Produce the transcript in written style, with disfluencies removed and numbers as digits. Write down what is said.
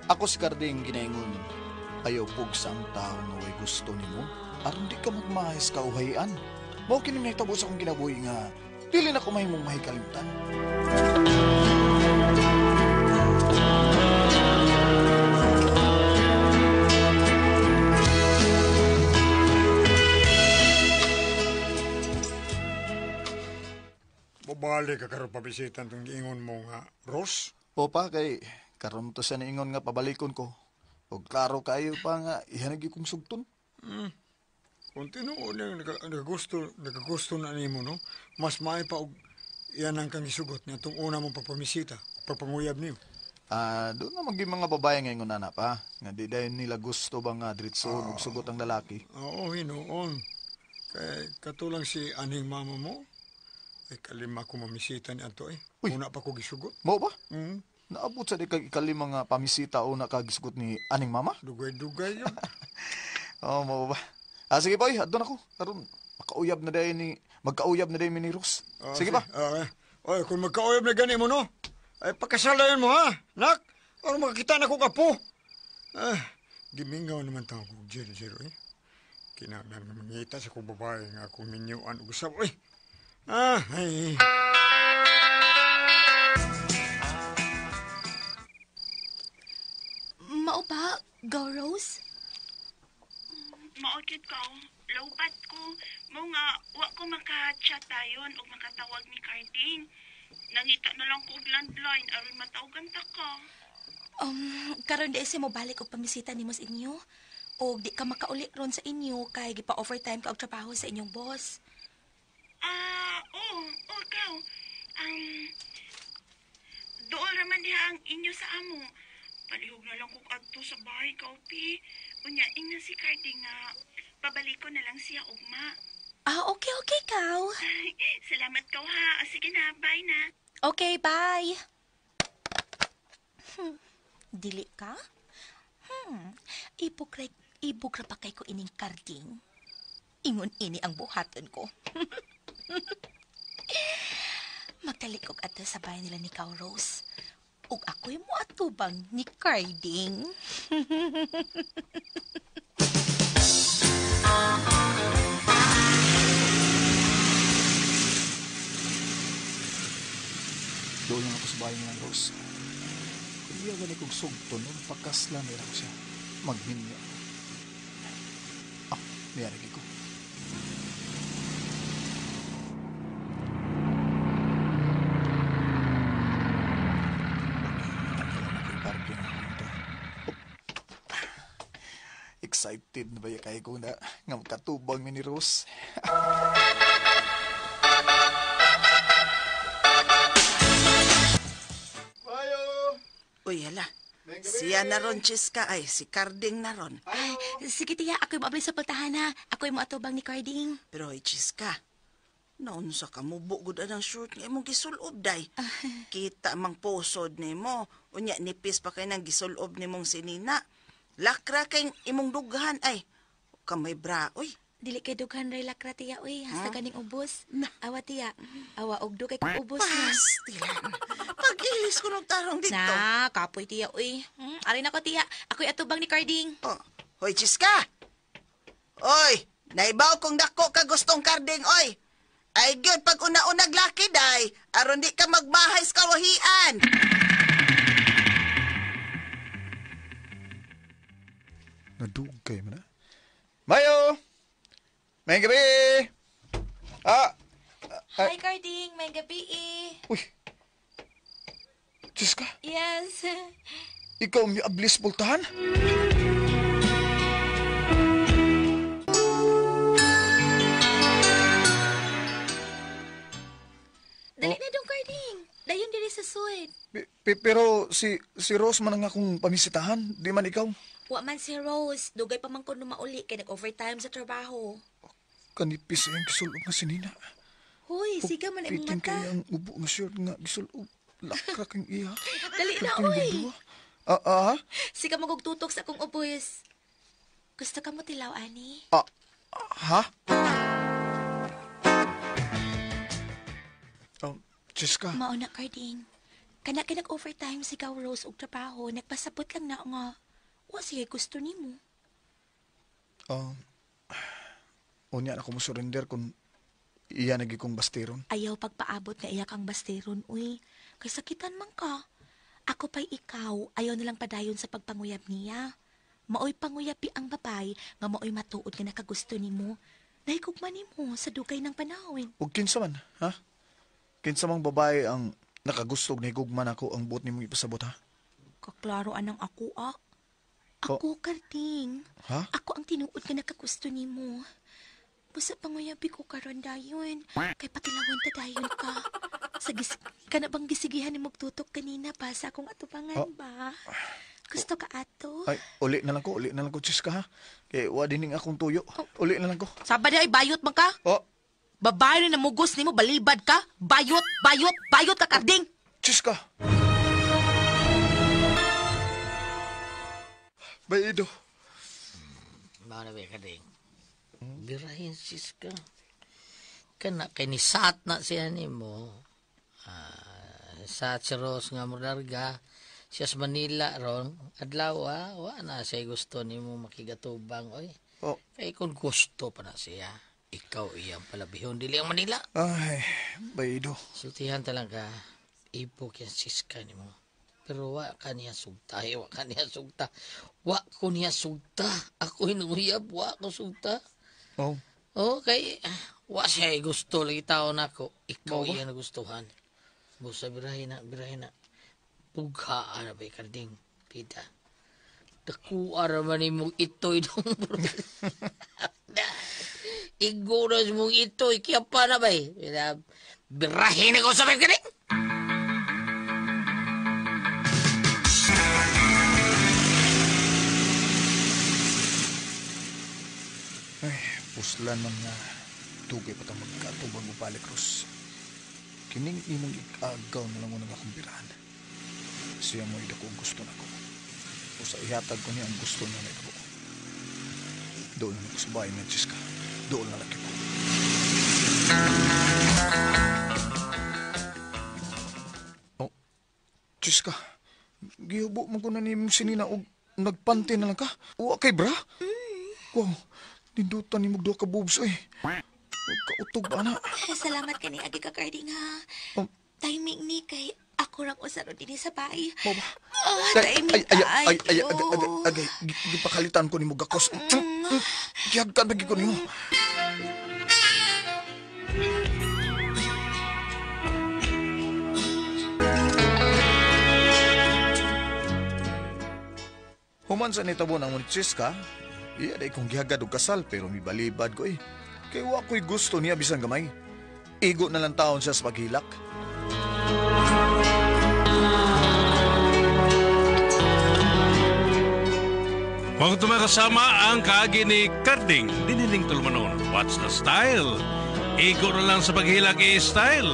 Ako si Carding ginaingon, ayaw pugsa ang tao nga way gusto nimo, aron di ka magmahis kauhayan. Mao kini nahitabo sa akong kinabuhi nga dili na ko mahimong mahikalimtan. Babalik ka karon pabisitan tong giingon mo nga, Ros? Opa, kay karon to siya niingon nga pabalikon ko. Og klaro kayo pa nga ihanag kong sugton. Kung tinuod nang nakagusto na nimo, no? Mas maay pa og iyan ang kang gisugot niya itong una mong pagpamisita, pagpanguyab niyo. Ah, doon na maging mga babae ngayon na pa. Nga di dahil nila gusto ba nga diretsoon og sugot ang lalaki. Oo, hinuon. Kay katulang si aning mama mo, ay kalima ko mamisita ni ato eh. Uy. Una pa ko gisugot. Mao ba? Mm. Naabot sa di kag ikalima nga pamisita o nakagisugot ni aning mama? Dugay-dugay yun. Oo, mao ba? Ah, sige boy, adto na ko. Karon makauyab na dayon ni magkauyab na dayon mi ni Rose. Ah, Sige ba? Okay. Oy, kung magkauyab na gani mo, no? Ay, pakasalayan mo, ha? Nak, aron makakita na ko kapo. Ah, gimingaw naman tao ko, zero-zero, eh. Kinahanglan nga mangita sa kong babae nga akong minyuan og usab, oy. Ah, ay. Mao ba, Go Rose? Maokit ka, lowbat ko. Mo nga, wa ko maka-chat tayon o makatawag ni Carding. Nangita na lang ko og landline aron matawagan ta ka. Karon di mo balik og pamisita nimo sa inyo. Og di ka makauli ron sa inyo kay gipa-overtime ka og trabaho sa inyong boss. Ah, oo, oh, ikaw. Dool raman diha ang inyo sa amo. Palihog na lang kog adto sa bahay kaupi. Unya, ingnan si Carding nga pabalik ko na lang siya ugma. Ah, okay, okay, kaw. Salamat kaw ha. Ah, sige na, bye na. Okay, bye. Dili ka? Ibukra pa kay ko ining Carding. Ingon ini ang buhaton ko. Magtalikog adto sa bahay nila ni Kaw Rose. Ug ako'y moatubang ni Carding. Doon lang ako sa bahay nila Rose. Kung iya gani kong sugton, nun, pagkasla nila ko siya. Magminyo. Ah, niyarigi ko. Excited na ba yung kayo ko na nga magkatubang mi ni Rose? Bayo! Uy, hala. Siya na ron, Chiska. Ay, si Carding na ron. Ay, sige tiya, ako'y moabli sa pultahan ha. Ako'y moatubang ni Carding. Pero, ay, Chiska, naunsa ka mo bugod ang short nga imong gisulob, day. Kita mang posod nimo. Unya, nipis pa kay nang gisulob nimong sinina. Lakra kay imong dughan, ay. Kamay bra, uy. Dili kay dughan ray lakra tiya, uy. Hasta ganing ubos. Na. Awa tiya. Awa og kay kong ubos na. Pastilan. Pag-ilis ko ng tarong dito. Na, kapoy tiya, uy. Arin ako tiya. Ako'y atubang ni Carding. Oh, hoy, Chiska! Oy, naibaw kong dako ka gustong Carding, oy. Ay, gyud pag una-unag laki, day. Aron di ka magmahay sa kawahian. Nadugay man na. Mayo! May gabi! Ah! Hi, Carding. May gabi eh. Uy! Diyos ka! Yes. Ikaw may ablis pultahan? Dali na dong, Carding. Dayon diri sa suid. Pero si Rose man ang akong pamisitahan, di man ikaw. Wa man si Rose. Dugay pa man ko mauli kay nag-overtime sa trabaho. Kanipis ang gisulob nga si Nina. Hoy, siga man imong Pitin mata. kay ang ubo nga shirt nga gisulob. Lakra kang iya. Dali na, Pitin oy. bubuha. Ah, ah? Siga magugtutok sa akong ubos. Gusto ka mo tilaw, ani? Ah, ha? Jessica. Mauna, Carding. Kana kay nag-overtime si Gaw Rose og trabaho, nagpasabot lang na nga wa siya gusto nimo. Unya na ko mo surrender kung iya nagi kong bastiron. Ayaw pagpaabot nga iya kang bastiron, uy. Kay sakitan man ka. Ako pa'y ikaw, ayaw na lang padayon sa pagpanguyab niya. Maoy panguyabi ang babay nga maoy matuod nga nakagusto nimo. Nahigugma nimo sa dugay ng panahon. Ug kinsa man, ha? Kinsa mang babae ang nakagusto og nahigugma nako ang buot nimong ipasabot, ha? Kaklaro anang ako, ah. Ako, Karding. Ha? Ako ang tinuod nga nakagusto nimo. Busa panguyabi ko karon dayon. Kay patilawan ta dayon ka. Sa kana bang gisigihan ni magtutok kanina pa sa akong atubangan ba? Gusto ka ato? Ay, uli na lang ko, Chiska, ha? Kay wa dining akong tuyo. Uli na lang ko. Sabad ay bayot man ka. Oh, Babae na namugos nimo balibad ka. Bayot, bayot, bayot ka Karding. Chiska. Baido. Mao na ba Karding? Birahin Siska. Kana kay ni sat na siya nimo. Sat si Rose nga molarga siya sa Manila ron adlaw wa na siya gusto nimo makigatubang oy. Oh. Kay kung gusto pa na siya, ikaw iyang palabihon dili ang Manila. Ay, Baido. Sultihan talaga ipok yan Siska nimo. Pero wa ka niya sugta, eh, wa ka niya sugta. Wa ko niya sugta. Ako hinuyab, wa ko sugta. Oh. Okay, wa siya gusto lagi tao nako. Ikaw iya nagustuhan. Busa birahin na. Bugha na ba Karding? Pita. Dakuha raman imong itoy dong. Igo na mong itoy, kaya pa na ba eh. Birahin ako sa Karding! Ay, puslan man nga. Dugay pa tang magkatubang mo balik, Ros. Kining imong ikagaw na lang unang akong birahan. Siya mo'y dako ang gusto nako. O sa ihatag ko niya ang gusto niya na ito. Doon na ako sa bahay niya, Chiska. Doon na laki ko. Oh, Chiska, gihubo mo ko na ni mong sinina og nagpante na lang ka. Uwa kay bra? Wow, nindutan ni mo duha ka boobs eh. Kautog ba na? Salamat kani agi ka Karding ha. Oh. Timing ni kay ako rang usaro dinhi sa bahay. Mo ba? Ah, timing Ay, ay, ay, ay, kaayo. agay, agay, gipakalitan ko ni mo gakos. Gihagkan lagi ko nimo. Human sa nitabo ng Chiska, iya day kong gihagad og kasal pero mibalibad ko eh. Kay wa ko'y gusto niya bisan gamay. Igo na lang taon siya sa paghilak. Mga tumakasama ang kaagi ni Karding, diniling tulumanon. What's the style? Igo na lang sa paghilak i-style.